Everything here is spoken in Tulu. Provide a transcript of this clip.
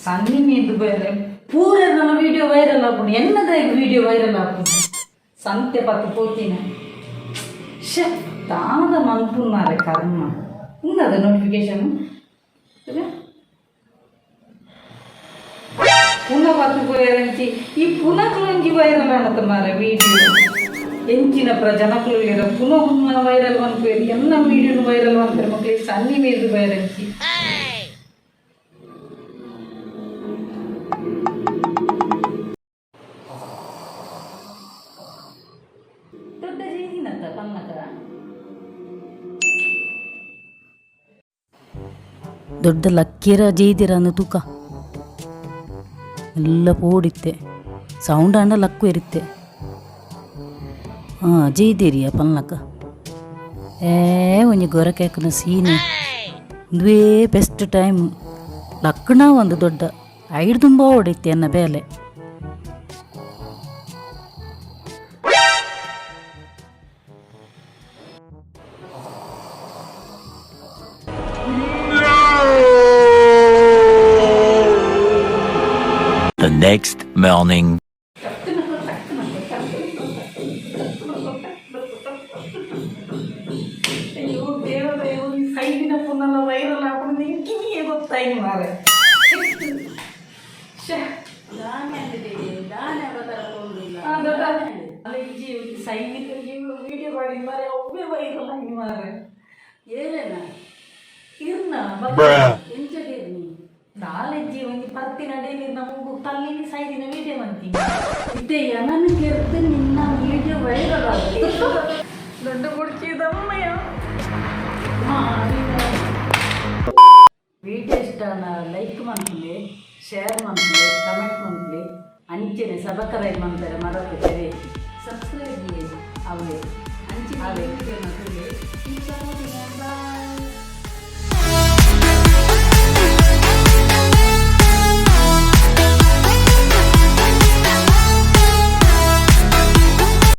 ಸನ್ನಿ ಮೀದು ಬೇರೆ ಪೂರ ನನ್ನ ವಿಡಿಯೋ ವೈರಲ್ ಆಪುಂಡು, ಎನ್ನದ ವಿಡಿಯೋ ವೈರಲ್ ಆಪುಂಡು. ಸಂತೆ ಪತ್ತು ಪೋತಿನ. ಶೇ, ದಾದ ಮನ್ಪುನಾರೆ ಕರ್ಮ. ಉಂದದ ನೋಟಿಫಿಕೇಶನ್. ಪುನಃ ಪತ್ತು ಪೋಯರಂಚಿ. ಈ ಪುನಕ್ಲೊಂಜಿ ವೈರಲ್ ಆನತ ಮಾರೆ ವಿಡಿಯೋ. ಎಂಚಿನ ಪ್ರ ಜನಕುಲು ಇರ ಪುನಃ ವೈರಲ್ ಮನ್ಪುವೆರ್. ಎನ್ನ ವಿಡಿಯೋನು ವೈರಲ್ ಮನ್ಪೆರ್ ಮಕ್ಳಿಗೆ. ಸನ್ನಿ ಮೀರ್ದು ಬೈರಂಚಿ. ದೊಡ್ಡ ಜೇಜಿನತ್ತ ಪನ್ನಕ. ದೊಡ್ಡ ಲಕ್ಕಿರ ಜೈದಿರನ್ನು ತೂಕ ಎಲ್ಲ ಪೋಡಿತ್ತೆ. ಸೌಂಡ್ ಆಂಡ ಲಕ್ಕು ಇರುತ್ತೆ. ಹಾಂ, ಜೈದಿರಿಯ ಪನ್ಲಕ. ಏ, ಒಂಜಿ ಗೊರಕೆಕುನ ಸೀನೆ. ಉಂದುವೇ ಬೆಸ್ಟ್ ಟೈಮ್. ಲಕ್ಕಣ ಒಂದು ದೊಡ್ಡ ಐಡ್ ತುಂಬ ಓಡಿತ್ತೆ ಎನ್ನ ಬೇಲೆ. The next morning. ಅಯ್ಯೋ ದೇವರೇ, ಈ ಸೈಡಿನ ಪುನಃ ವೈರಲ್ ಆಪುಂಡು ಇಂಕಿನಿಯೇ ಗೊತ್ತಾಯ್ತು ಮಾರೆ. ಶ್ಯೆ. ಆ, ದೊಡ್ಡ ಅಲ್ಲ, ಸೈನಿಕ ವಿಡಿಯೋ ಮಾಡಿ ಮಾರೆ, ಒಬ್ಬೇ ವೈರಲ್ ಆಗಿ ಮಾರೆ. ಏನೇನ? ಇರ್ನ. ಎಂಚ? ನಾಲೆಜ್ಜಿ, ಒಂಜಿ ಪರ್ತಿನ ಡೈಲಿ ನಮಗು ತಲ್ಲಿನಿ ಸೈದಿನ ವಿಡಿಯೋ ಮಂತಿ. ಇತ್ತೆ ಎನನ್ ಕೆರ್ದು ನಿನ್ನ ವಿಡಿಯೋ ವೈರಲ್ ಆಗುತ್ತೆ. ದೊಡ್ಡ ಕುಡ್ಚಿದಮ್ಮಯ್ಯ. ವಿಡಿಯೋ ಇಷ್ಟ ಲೈಕ್ ಮನ್ಪುಲೆ, ಶೇರ್ ಮನ್ಪುಲೆ, ಕಮೆಂಟ್ ಮನ್ಪುಲೆ. ಅಂಚೆನೆ ಸಬಕರೈ ಮನ್ಪೆರೆ ಮರಪುಜೆರೆ. ಸಬ್ಸ್ಕ್ರೈಬ್ ಅವೇ. ಅಂಚಿನ ಅವೇ. ವಿಡಿಯೋ.